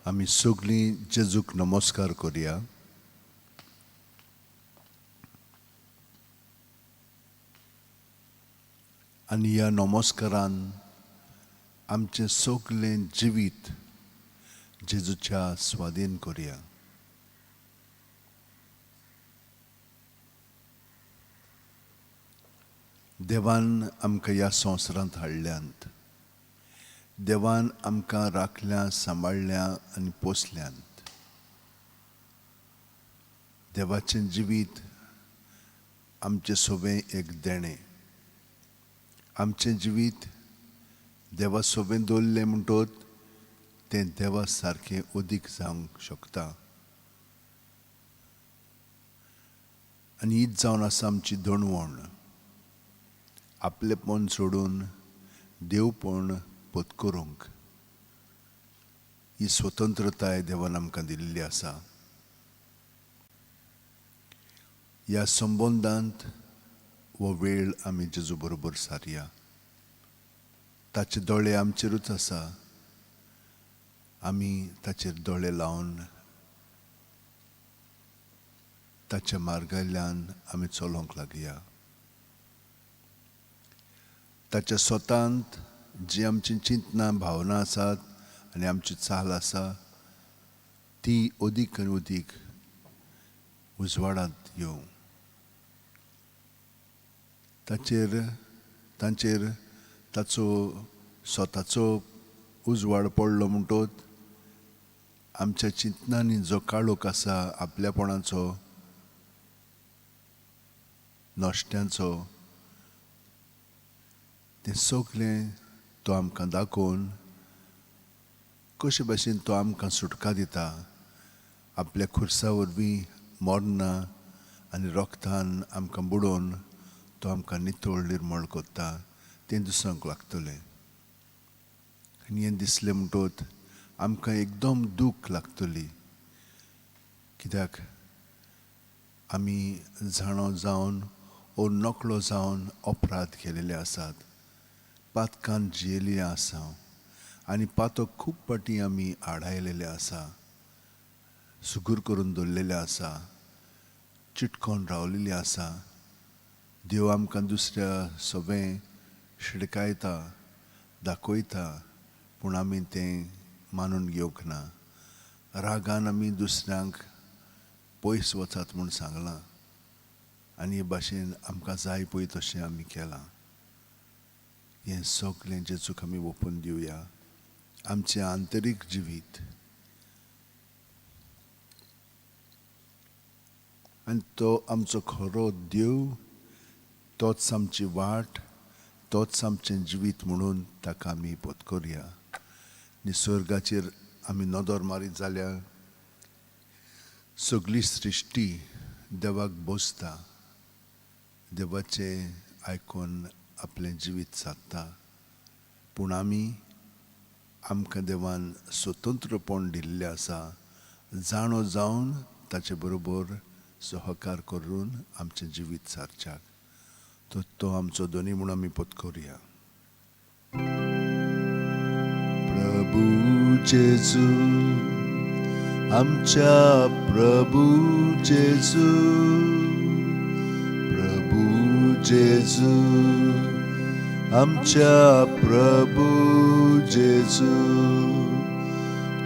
आमी सगळीं जेजूक नमस्कार करया. आनी ह्या नमस्कारान आमचें सगळें जिवीत जेजूच्या स्वाधीन करया. देवान आमकां ह्या संवसारांत हाडल्यांत. देवान आमकां राखल्या, सांबाळ्ळ्या आनी पोसल्यांत. देवाचें जिवीत आमचें सोबें एक देणें. आमचें जिवीत देवा सोबें दवरलें म्हणटोच तें देवा सारकें अदीक जावंक शकता. आनी हीच जावन आसा आमची दणवण. आपलेपण सोडून देवपण पत्करूंक ही स्वतंत्रताय देवान आमकां दिल्ली आसा. ह्या संबंदांत हो वेळ आमी जेजू बरोबर सारया. ताचे दोळे आमचेरूच आसा. आमी ताचेर दोळे लावन ताच्या मार्गांतल्यान आमी चलोवंक लागया. ताच्या स्वतांत जी आमची चिंतनां, भावना आसात आनी आमची चाल आसा ती अदीक आनी अदीक उजवाडांत येवं. ताचेर तांचेर ताचो स्वताचो उजवाड पडलो म्हणटोच आमच्या चिंतनांनी जो काळोख आसा आपल्यापणाचो, नश्ट्यांचो, तें सगळें तो आमकां दाखोवन कशे भाशेन तो आमकां सुटका दिता. आपल्या खुर्सा वरवीं मरना आनी रोगतान आमकां बुडोवन तो आमकां नितळ निर्मळ करता तें दिसूंक लागतलें. आनी हें दिसलें म्हणटोच आमकां एकदम दूख लागतली. कित्याक आमी जाणो जावन ओ नकळो जावन अपराध केलेले आसात, पातकान जियेल्ले आसा आनी पातक खूब फावटी आमी आडायलेले आसा, सुगूर करून दवरलेले आसा, चिटकोन रावलेली आसा. देव आमकां दुसऱ्या सवें शिडकायता, दाखयता, पूण आमी तें मानून घेवंक ना. रागान आमी दुसऱ्यांक पयस वचात म्हूण सांगलां आनी हे भाशेन आमकां जाय पळय तशें आमी केलां. हें सगळें जेजूक आमी ओपून दिवया. आमचें आंतरीक जिवीत आनी तो आमचो खरो देव, तोच आमची वाट, तोच आमचें जिवीत म्हणून ताका आमी पत्करया. निसर्गाचेर आमी नदर मारीत जाल्यार सगळी सृश्टी देवाक बसता, देवाचें आयकून आपलें जिवीत सादता. पूण आमी आमकां देवान स्वतंत्रपण दिल्लें आसा, जाणो जावन ताचे बरोबर सहकार करून आमचें जिवीत सारच्याक. तर तो आमचो धनी म्हूण आमी पत्करया. प्रभू जेजू, आमच्या प्रभू जेजू, प्रभू जेजू, आमच्या प्रभू जेजू,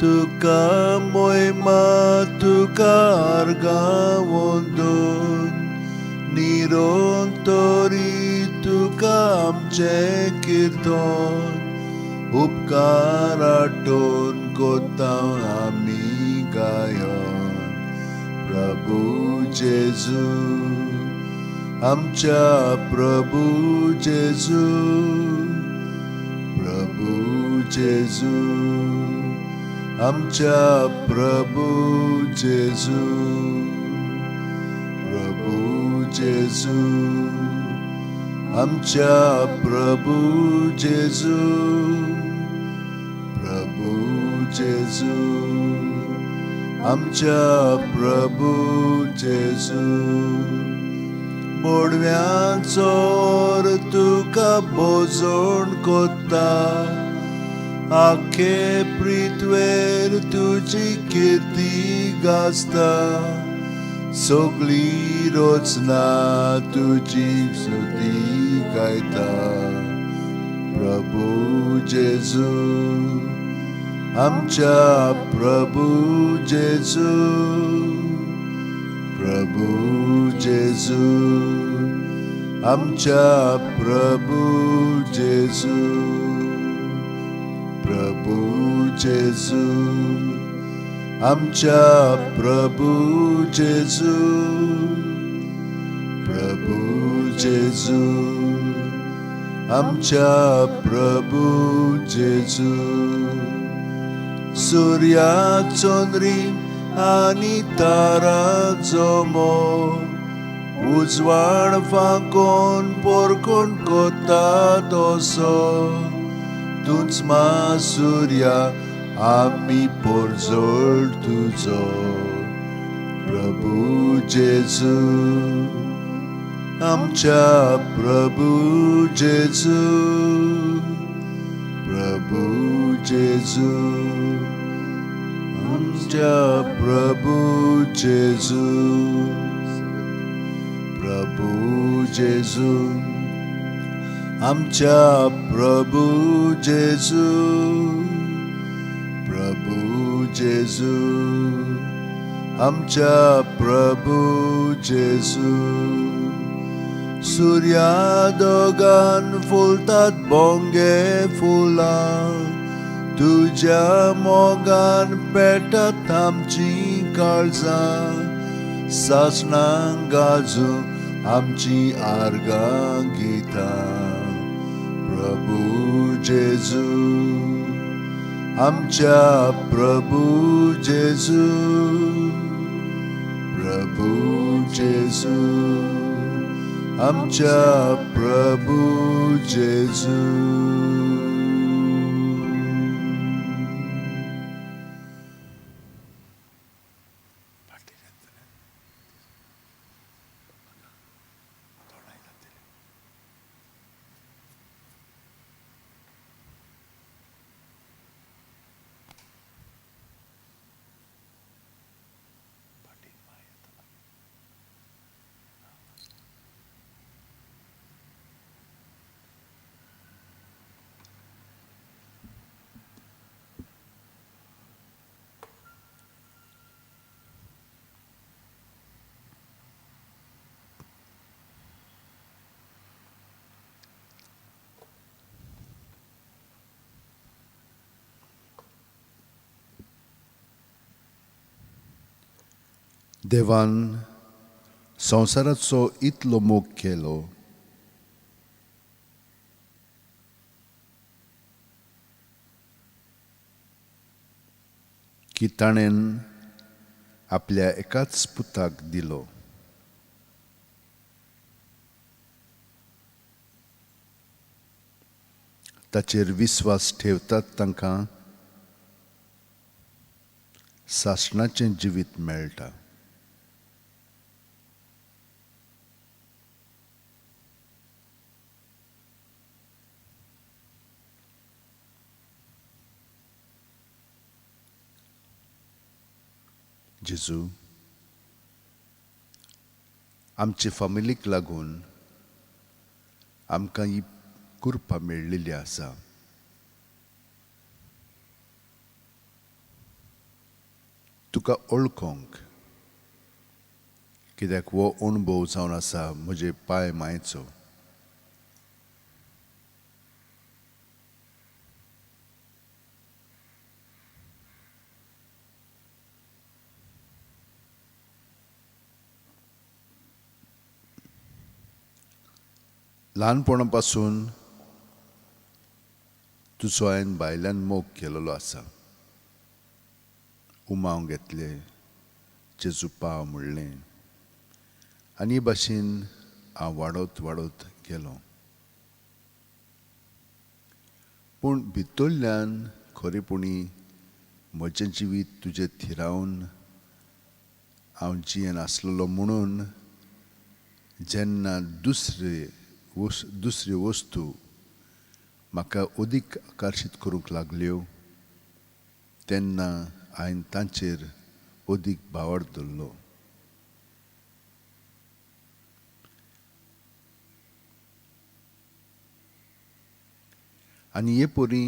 तुका मोयमा, तुका अर्गां वंदून, निरंतरी तुका आमचें किर्तन, उपकार आठोवन कोता आमी गायन. प्रभू जेजू, आमच्या प्रभू जेजू, प्रभू जेजू, आमच्या प्रभू जेजू, प्रभू जेजू, आमच्या प्रभू जेजू, प्रभू जेजू, आमच्या प्रभू जेजू. मोडव्यांचो तुका बोजोण कोत्ता, आखे पृथ्वेर तुजी किर्ती गाजता, सगळी रचना तुजी स्तुती गायता. प्रभू जेजू, आमच्या प्रभू जेजू, प्रभू जेजू, आमच्या प्रभू जेजू, प्रभू जेजू, आमच्या प्रभू जेजू, प्रभू जेजू, आमच्या प्रभू जेजू. सुर्या चंद्रीम आनी तारा जमो उजवाड फांकोन पोरकोण कोता तसो, तूंच मा सुर्या आमी पोरजोळ तुजो. प्रभू जेजू, आमच्या प्रभू जेजू, प्रभू जेजू, आमच्या प्रभू जेजू, प्रभू जेजू, आमच्या प्रभू जेजू, प्रभू जेजू, आमच्या प्रभू जेजू. सुर्या दोगान फुलतात बोंगे फुलां, तुज्या मोगान पेटत आमची काळजां, सासणां गाजूं आमची आर्गां गितां. प्रभू जेजू, आमच्या प्रभू जेजू, प्रभू जेजू, आमच्या प्रभू जेजू. देवान संवसाराचो इतलो मोग केलो की ताणें आपल्या एकाच पुताक दिलो. ताचेर विस्वास ठेवतात तांकां सासणाचें जिवीत मेळटा. जेजू, आमचे फामिलीक लागून आमकां ही कृपा मेळिल्ली आसा. तुका ओळखोंक, कित्याक हो अणभव जावन आसा म्हजे पांय मायचो. ल्हानपणा पासून तुजो हांवें भायल्यान मोग केलेलो आसा. उमाव घेतले, जेजू पाव म्हणलें आनी भाशेन हांव वाडत वाडत गेलो. पूण भितरल्यान खरेपणी म्हजें जिवीत तुजें थिरावन हांव जियेन आसलेलो म्हणून जेन्ना दुसरी वस्तू म्हाका अदीक आकर्शीत करूंक लागल्यो तेन्ना हांवें तांचेर अदीक भावार्थ धरलो. आनी हे परी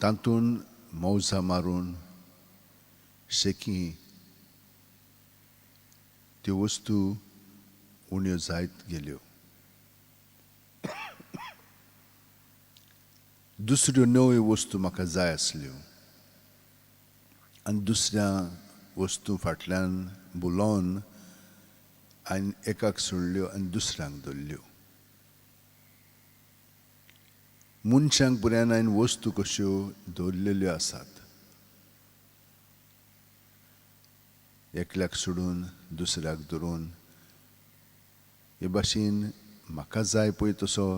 तातूंत मौजां मारून शेकी त्यो वस्तू उण्यो जायत गेल्यो. दुसऱ्यो नव्यो वस्तू म्हाका जाय आसल्यो आनी दुसऱ्या वस्तू फाटल्यान बुलोवन हांवें एकाक सोडल्यो आनी दुसऱ्यांक धरल्यो. मनशांक पुऱ्यान हांवें वस्तू कश्यो दवरलेल्यो आसात, एकल्याक सोडून दुसऱ्याक धरून हे भाशेन म्हाका जाय पळय तसो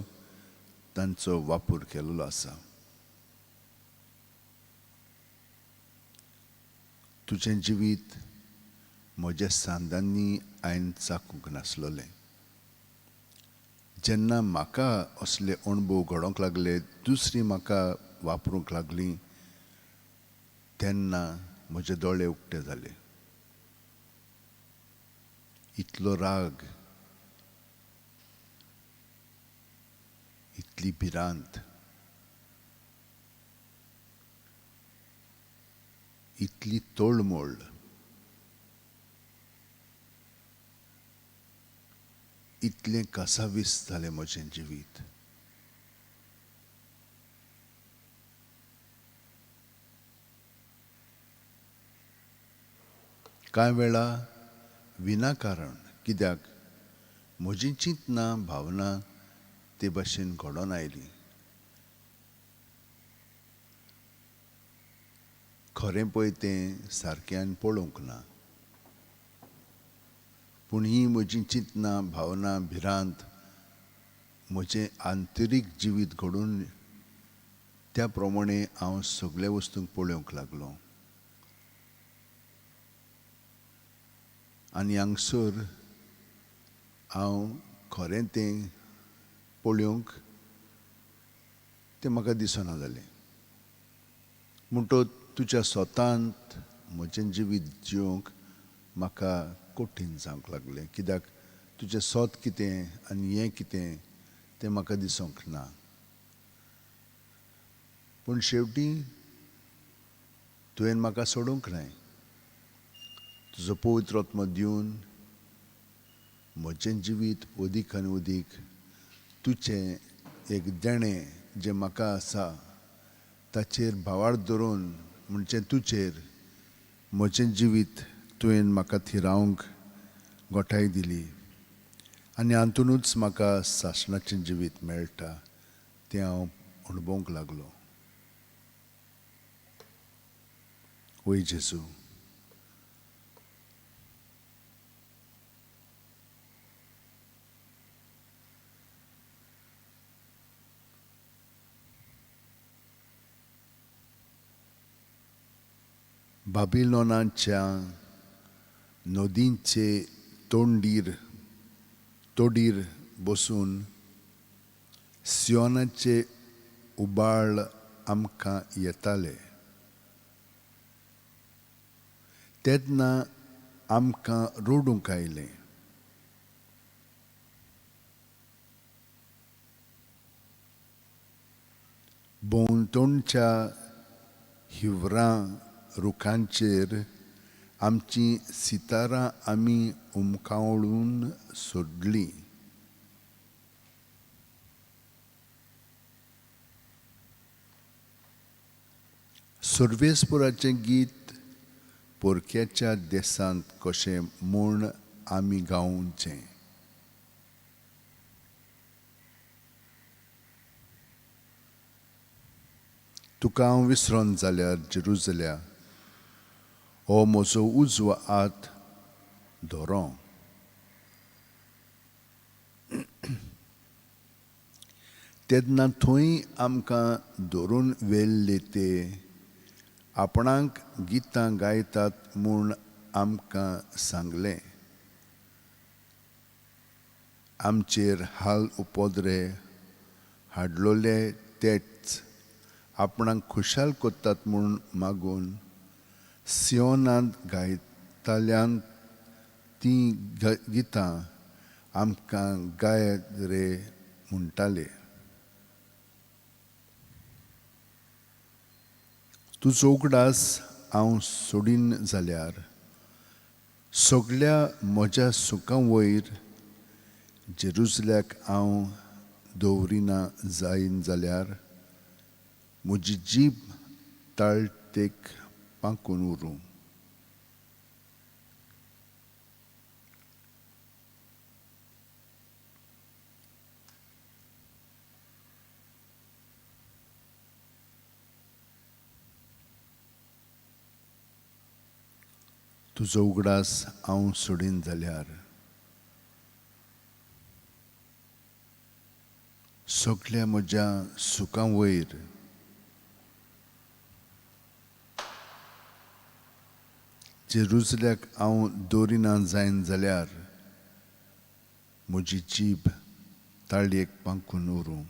तांचो वापर केल्लो आसा. तुजें जिवीत म्हज्या सांदांनी हांवें चाकूंक नासलोलें. जेन्ना म्हाका असले अणभव घडोवंक लागले, दुसरी म्हाका वापरूंक लागली, तेन्ना म्हजे दोळे उक्ते जाले. इतलो राग, इतली भिरांत, इतली तळमळ, इतलें कासावीस जालें म्हजें जिवीत. कांय वेळा विनाकारण, कित्याक म्हजी चिंतनां भावना ते भाशेन घडोवन आयली. खरें पळय तें सारक्यान पळोवंक ना, पूण ही म्हजी चिंतनां भावना भिरांत म्हजें आंतरीक जिवीत घडून त्या प्रमाणे हांव सगल्या वस्तूंक पळोवंक लागलो. आनी हांगसर हांव खरें तें पळोवंक तें म्हाका दिसना जालें. म्हणटच तुज्या स्वतांत म्हजें जिवीत जिवंक म्हाका कठीण जावंक लागलें, कित्याक तुजें स्वत कितें आनी हें कितें तें म्हाका दिसूंक ना. पूण शेवटी तुवें म्हाका सोडूंक नाय. तुजो पवित्र आत्मो दिवन म्हजें जिवीत अदीक आनी अदीक तुजें एक देणें जें म्हाका आसा ताचेर भावार्थ धरून, म्हणजे तुजेर म्हजें जिवीत तुवें म्हाका थिरावंक गोठाय दिली आनी हातूनच म्हाका सासणाचें जिवीत मेळटा तें हांव अणभवंक लागलो. वय जेजू, बाबिलोनाच्या नदींचे तोडीर बसून सियोनाचे उबाळ आमकां येताले तेन्ना आमकां रडूंक आयलें. भोंवतणच्या हिवरां रुखांचेर आमची सितारां आमी उमकावळून सोडली. सर्वेस्पुराचें गीत पोरक्याच्या देसांत कशें म्हूण आमी गावचें. तुका हांव विसरोन जाल्यार जेरुजल्या, हो म्हजो उजवो हात धरो. तेन्ना थंय आमकां धरून व्हेल्ले ते आपणाक गितां गायतात म्हूण आमकां सांगलें. आमचेर हाल उपद्रे हाडलोले तेच आपणाक खुशाल करतात म्हूण मागून सियोनांत गायताल्यान तीं गितां आमकां गायत रे म्हणटाले. तुजो उगडास हांव सोडीन जाल्यार सगल्या म्हज्या सुखां वयर जेरुजल्याक हांव दवरिना जायन जाल्यार म्हजी जीब ताळटेक पांकून उरूं. तुजो उगडास हांव सोडीन जाल्यार सगल्या म्हज्या सुखां वयर जेरुजल्याक हांव दवरिना जायन जाल्यार म्हजी जीब ताळयेक पांकून उरूं.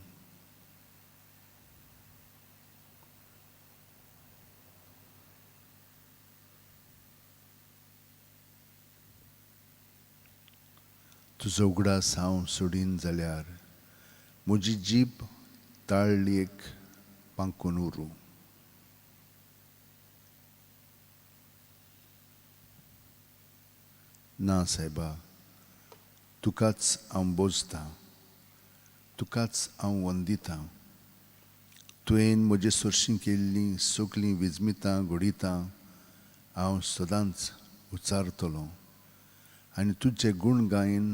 तुजो उगडास हांव सोडीन जाल्यार म्हजी जीब ताळयेक पांकून उरूं. ना सायबा, तुकाच हांव बोजतां, तुकाच हांव वंदितां. तुवें म्हजे सरशीं केल्लीं सगलीं विजमितां घडयतां हांव सदांच उचारतलो आनी तुजे गूण गायन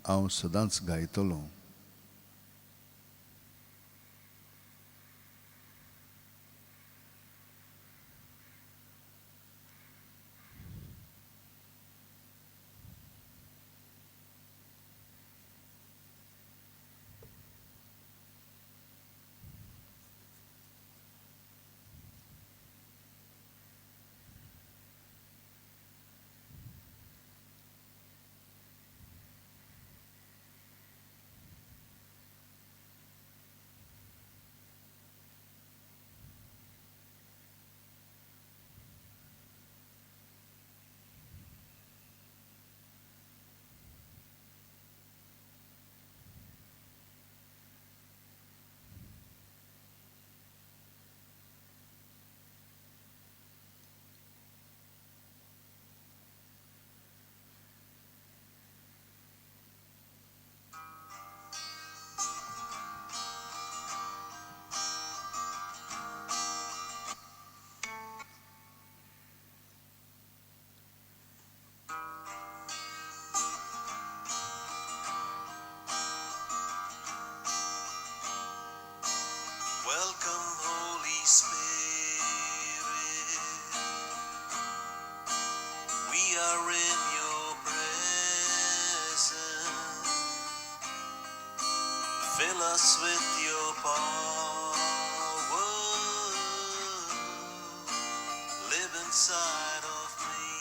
हांव सदांच गायतलो. Welcome, Holy Spirit. We are in your presence. Fill us with your power. Live inside of me.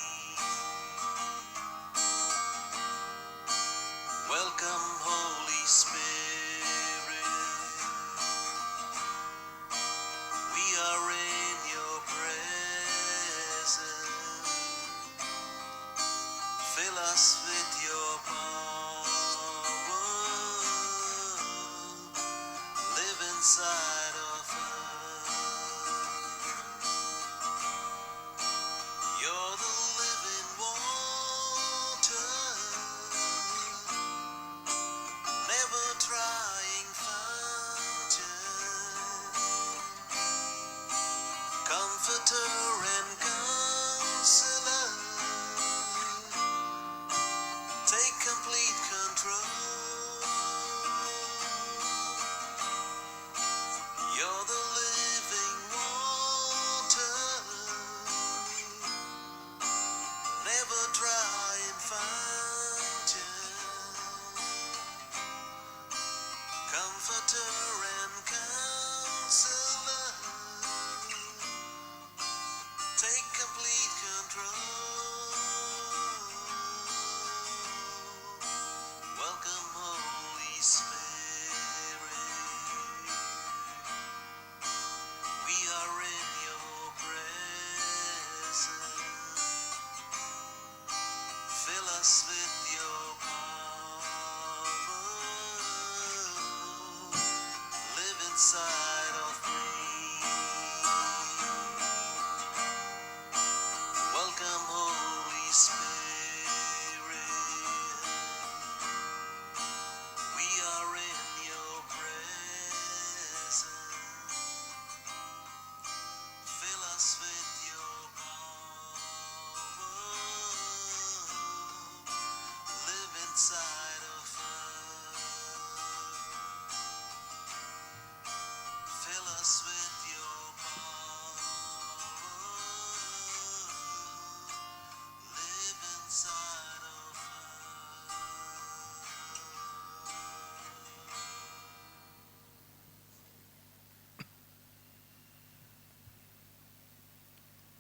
Welcome, Holy Spirit. We are in your presence. Fill us with your power. Live inside of us. You're the living water, never drying fountain, comforter and counselor. Take complete control.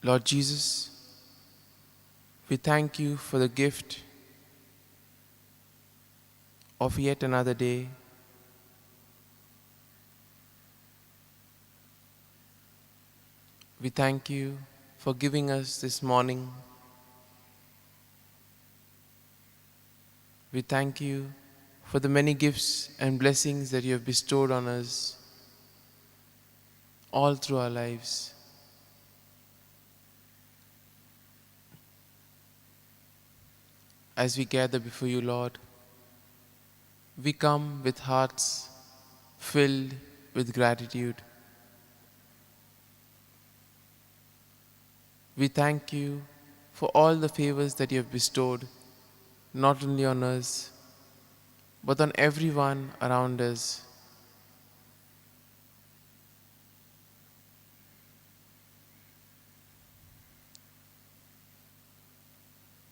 Lord Jesus, we thank you for the gift of yet another day. We thank you for giving us this morning. We thank you for the many gifts and blessings that you have bestowed on us all through our lives. As we gather before you, Lord, we come with hearts filled with gratitude. We thank you for all the favors that you have bestowed, not only on us, but on everyone around us.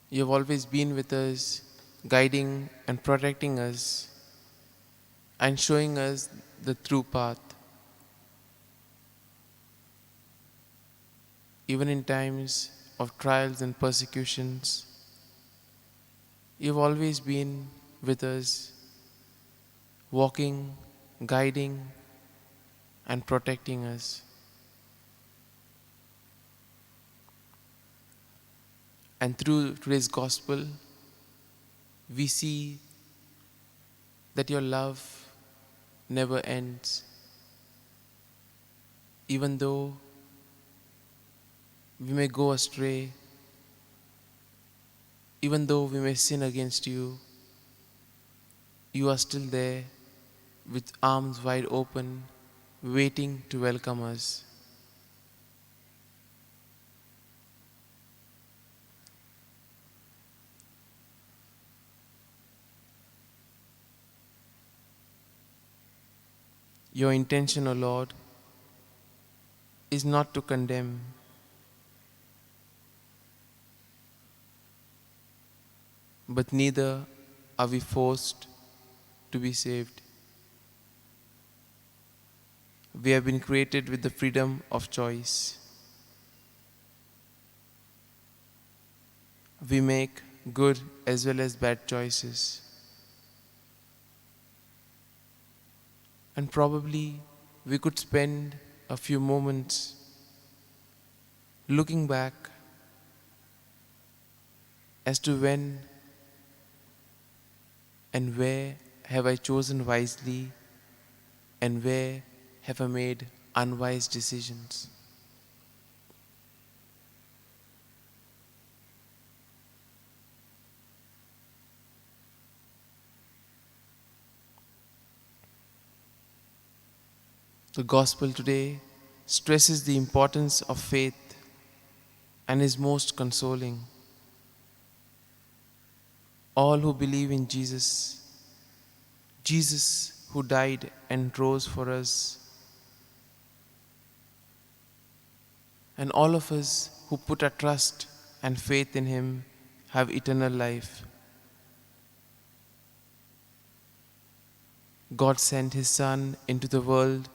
You have always been with us, guiding and protecting us, and showing us the true path. Even in times of trials and persecutions, you have always been with us, walking, guiding, and protecting us. And through today's gospel, we see that your love never ends. Even though we may go astray, even though we may sin against you, you are still there with arms wide open, waiting to welcome us. Your intention, O Lord, is not to condemn, but neither are we forced to be saved. We have been created with the freedom of choice. We make good as well as bad choices. And probably we could spend a few moments looking back as to when and where have I chosen wisely and where have I made unwise decisions. The gospel today stresses the importance of faith and is most consoling. All who believe in Jesus, Jesus who died and rose for us, and all of us who put our trust and faith in him have eternal life. God sent his Son into the world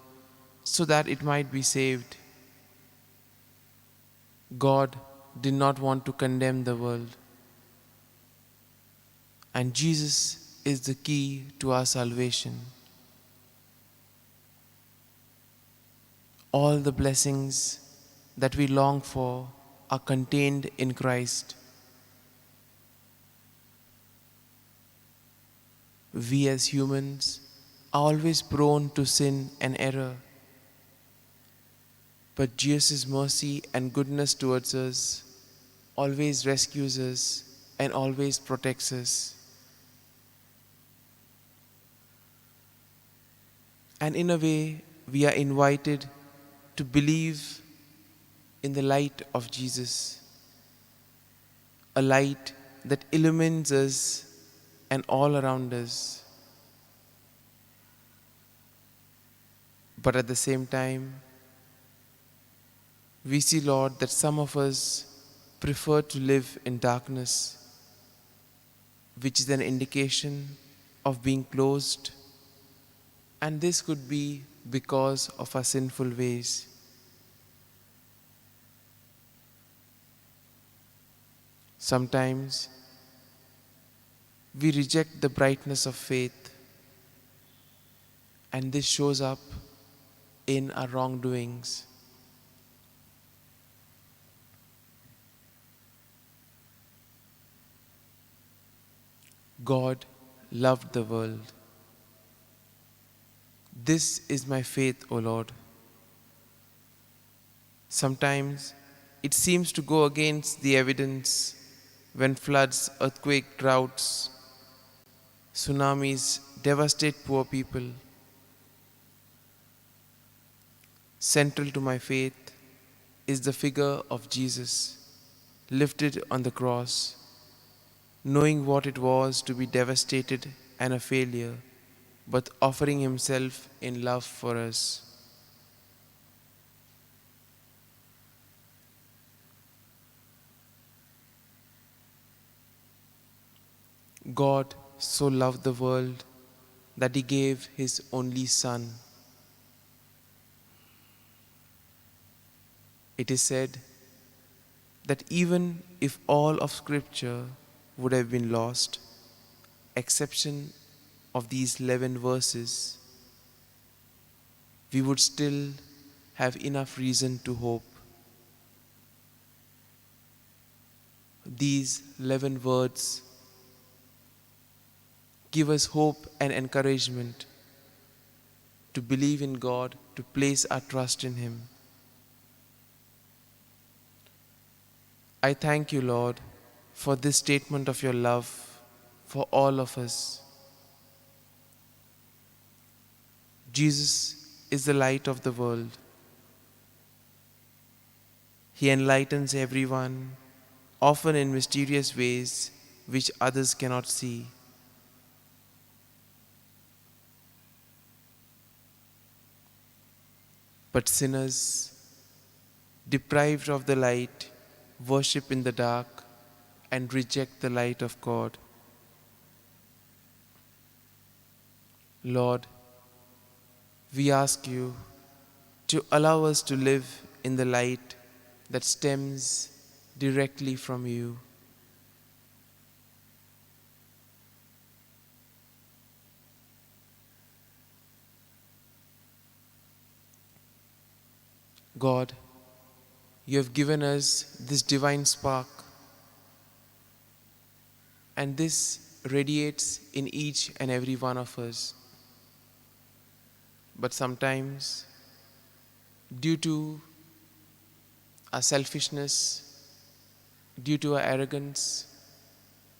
so that it might be saved. God did not want to condemn the world. And Jesus is the key to our salvation. All the blessings that we long for are contained in Christ. We as humans are always prone to sin and error. But Jesus' mercy and goodness towards us always rescues us and always protects us. And in a way, we are invited to believe in the light of Jesus, a light that illumines us and all around us. But at the same time, we see, Lord, that some of us prefer to live in darkness, which is an indication of being closed, and this could be because of our sinful ways. Sometimes we reject the brightness of faith, and this shows up in our wrongdoings. God loved the world. This is my faith, O Lord. Sometimes it seems to go against the evidence when floods, earthquake, droughts, tsunamis devastate poor people. Central to my faith is the figure of Jesus, lifted on the cross, knowing what it was to be devastated and a failure, but offering himself in love for us. God so loved the world that he gave his only Son. It is said that even if all of Scripture would have been lost, exception of these 11 verses, we would still have enough reason to hope. These 11 words give us hope and encouragement to believe in God, to place our trust in Him. I thank you, Lord, for this statement of your love for all of us. Jesus is the light of the world. He enlightens everyone, often in mysterious ways which others cannot see. But sinners, deprived of the light, worship in the dark and reject the light of God. Lord, we ask you to allow us to live in the light that stems directly from you. God, you have given us this divine spark, and this radiates in each and every one of us. But sometimes, due to our selfishness, due to our arrogance,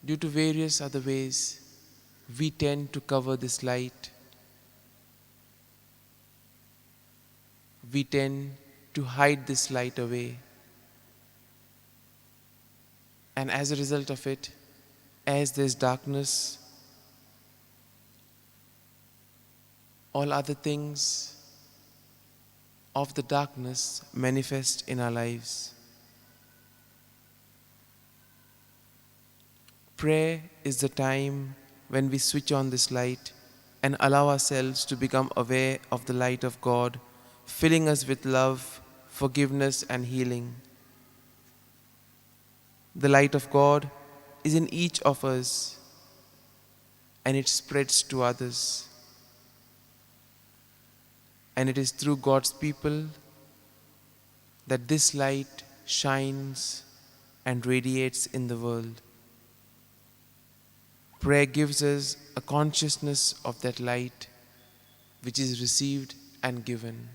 due to various other ways, we tend to cover this light. We tend to hide this light away. And as a result of it, as there's darkness, all other things of the darkness manifest in our lives. Prayer is the time when we switch on this light and allow ourselves to become aware of the light of God, filling us with love, forgiveness, and healing. The light of God is in each of us, and it spreads to others. And it is through God's people that this light shines and radiates in the world. Prayer gives us a consciousness of that light which is received and given.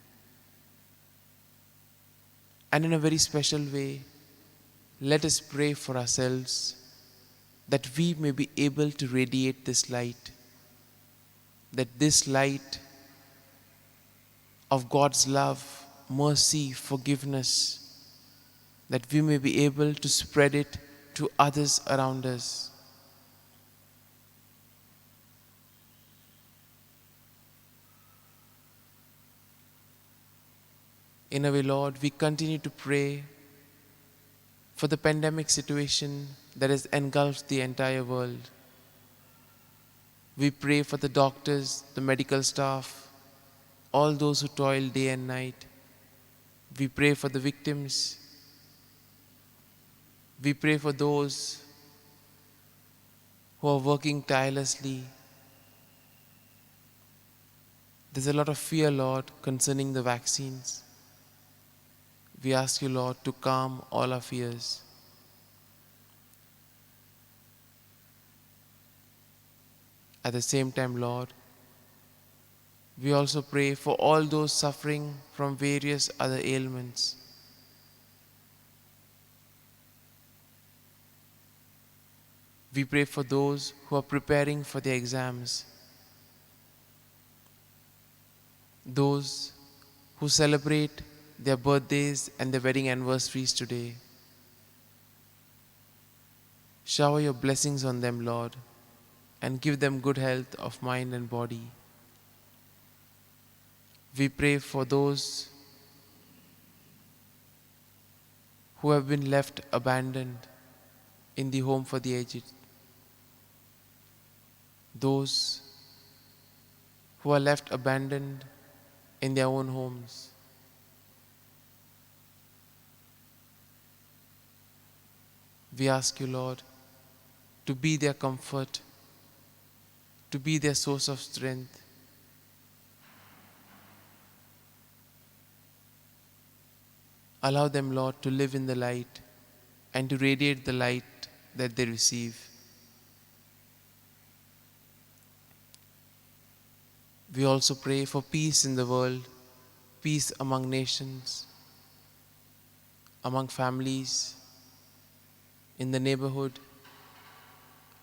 And in a very special way, let us pray for ourselves that we may be able to radiate this light, that this light of God's love, mercy, forgiveness, that we may be able to spread it to others around us. In a way, Lord, we continue to pray for the pandemic situation that has engulfed the entire world. We pray for the doctors, the medical staff, all those who toil day and night. We pray for the victims. We pray for those who are working tirelessly. There's a lot of fear, Lord, concerning the vaccines. We ask you, Lord, to calm all our fears. At the same time, Lord, we also pray for all those suffering from various other ailments. We pray for those who are preparing for their exams, those who celebrate their birthdays and their wedding anniversaries today. Shower your blessings on them, Lord, and give them good health of mind and body. We pray for those who have been left abandoned in the home for the aged, those who are left abandoned in their own homes. We ask you, Lord, to be their comfort, to be their source of strength. Allow them, Lord, to live in the light and to radiate the light that they receive. We also pray for peace in the world, peace among nations, among families, in the neighborhood,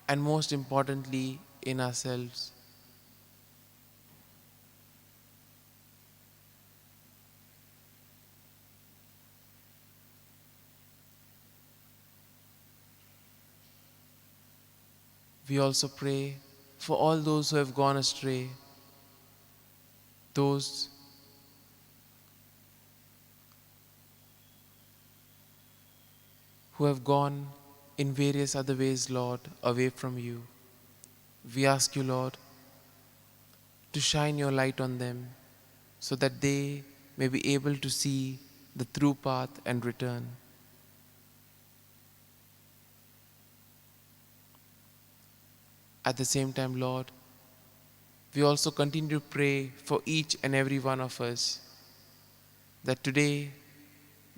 and most importantly, in ourselves. We also pray for all those who have gone astray, those who have gone in various other ways, Lord, away from you. We ask you, Lord, to shine your light on them so that they may be able to see the true path and return. At the same time, Lord, we also continue to pray for each and every one of us, that today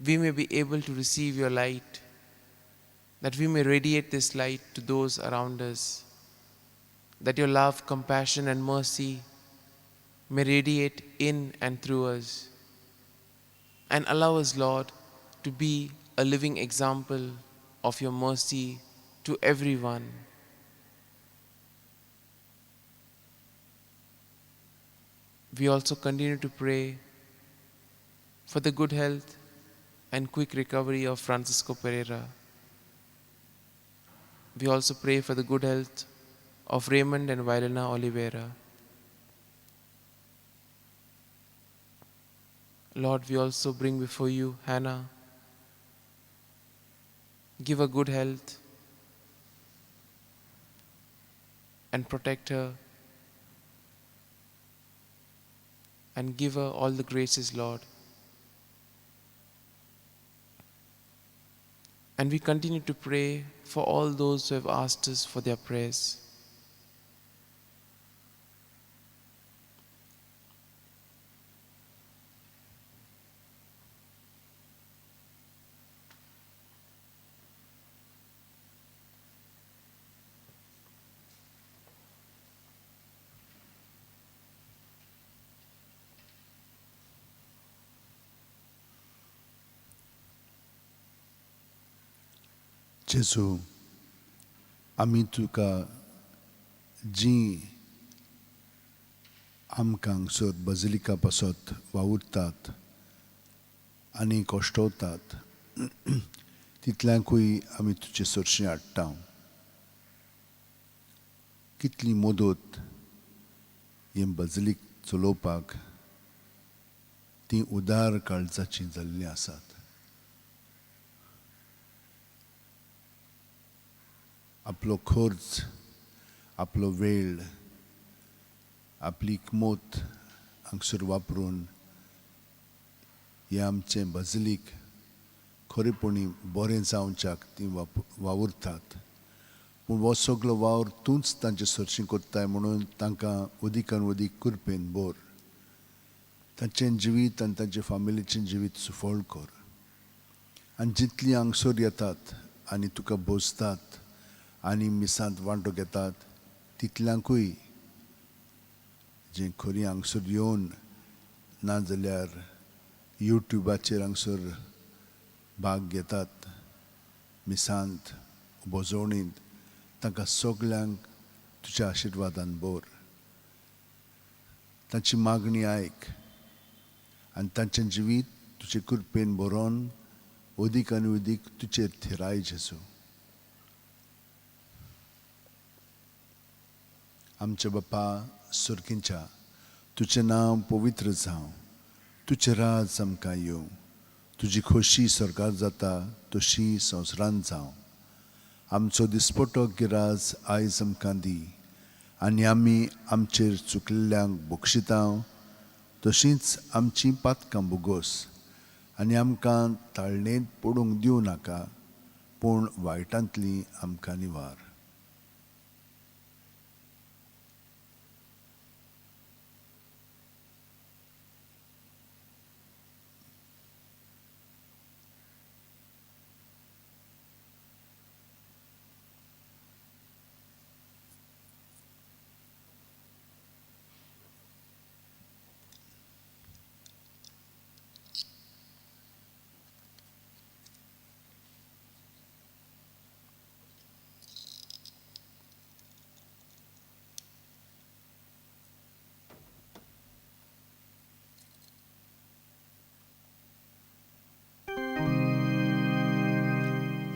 we may be able to receive your light, that we may radiate this light to those around us, that your love, compassion, and mercy may radiate in and through us, and allow us, Lord, to be a living example of your mercy to everyone. We also continue to pray for the good health and quick recovery of Francisco Pereira. We also pray for the good health of Raymond and Vilena Oliveira. Lord, we also bring before you Hannah. Give her good health and protect her, and give her all the graces, Lord. And we continue to pray for all those who have asked us for their prayers. जेजू, आमी तुका जी आमकां हांगसर बजलिका पासत वावुरतात आनी कश्टवतात तितल्यांकूय आमी तुजे सरशीं हाडटा. कितली मदत हे बजलीक चलोवपाक ती उदार काळजाची जाल्लीं आसात. आपलो खर्च, आपलो वेळ, आपली इकमत हांगसर वापरून हें आमचें बजलीक खरेपणी बरें जावच्याक तीं वावुरतात, पूण हो सगलो वावर तूंच तांचे सरशीं करताय म्हणून तांकां अदीकान अदीक कृपेन भर. तांचें जिवीत आनी तांचे फामिलीचें जिवीत सुफळ कर. आनी जितलीं हांगसर येतात आनी तुका भोजतात आनी मिसांत वांटो घेतात तितल्यांकूय जें खरी हांगसर येवन नाजाल्यार युट्युबाचेर हांगसर भाग घेतात मिसांत भोजवणींत, तांकां सगल्यांक तुज्या आशिर्वादान भर. तांची मागणी आयक आनी तांचें जिवीत तुजे कृपेन भरोन अदीक आनी अदीक तुजेर थिराय जेजू. आमच्या बापा सुर्कींच्या, तुजें नांव पवित्र जावं, तुजें राज आमकां येवं, तुजी खोशी सरकार जाता तशी संवसारांत जावं. आमचो दिसपटो गिराज आयज आमकां दी आनी आमी आमचेर चुकल्ल्यांक बक्षिता तशींच आमचीं पातकां भोगोस आनी आमकां ताळणेंत पडूंक दिवं नाका, पूण वायटांतली आमकां निवार.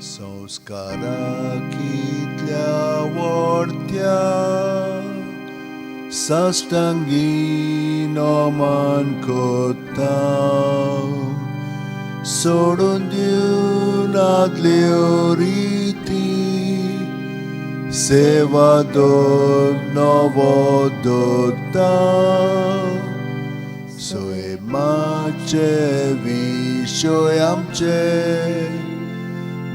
संस्कारा कितल्या व्हडत्या साश्टांगी नमन करता, सोडून दिवन आदल्यो रिती, सेवा दोन नवो दवरता. सैमाचे विशय आमचे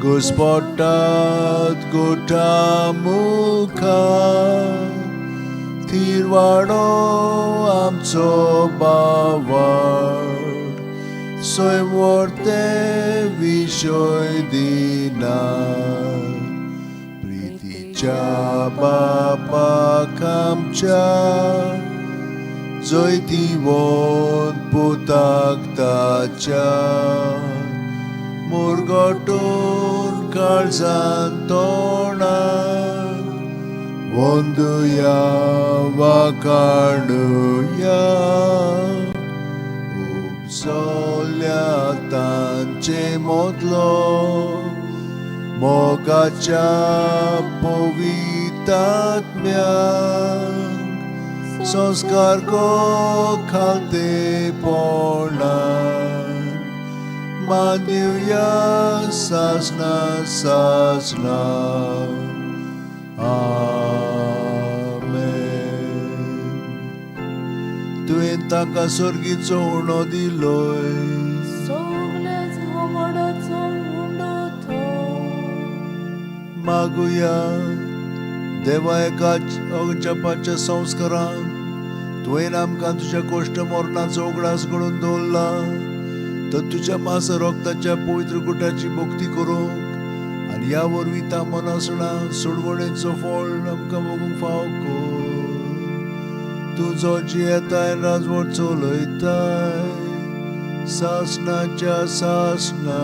घुस्पटात गोठा मुखार, थिरवाडो आमचो बावड, सैम व्हरते विशय दिना. प्रितीच्या बापाक आमच्या जैतिवंत पुताक ताच्या, मुरगटून काळजान तोंडाक वंदुया वाकाणुया. उपसल्या तांचे मोदलो मोगाच्या पवितात्म्याक संस्कार गो खालतेपणान मानूया सासना सासना. आमेन. तुवें ताका सर्गीचो उणो दिलोय, सगल्याच घोमडाचो उंडो तो. मागुया देवा एका जपाच्या संस्कारान तुवें आमकां तुज्या कोश्ट मरणाचो उगडास घडोवन दवरला, तर तुज्या मास रक्ताच्या पवित्र गुटाची भक्ती करूंक आनी ह्या वरवीं ता मनासणा सोडवणेचो फळ आमकां भोगूंक फाव कर. तुजो जियेताय राजवट चलयताय सासनाच्या सासना.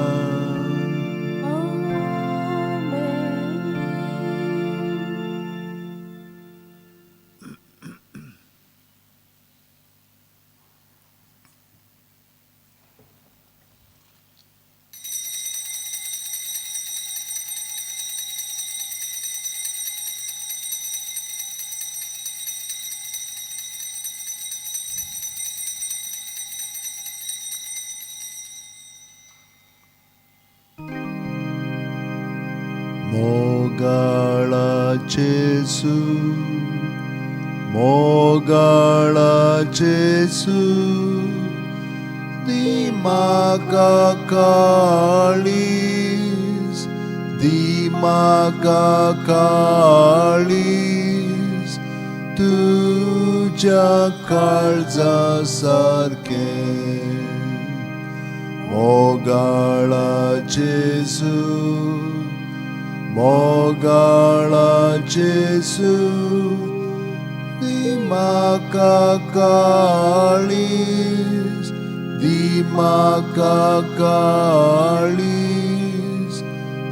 मोगाळा जेजू, मोगाळा जेजू, दी म्हाका काळीज, दी म्हाका काळीज तुज्या काळजा सारकें. मोगाळा जेजू, मोगाळा जेजू, दी म्हाका काळीज, दी म्हाका काळीज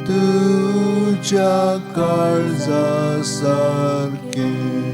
तुज्या काळजा सारकें.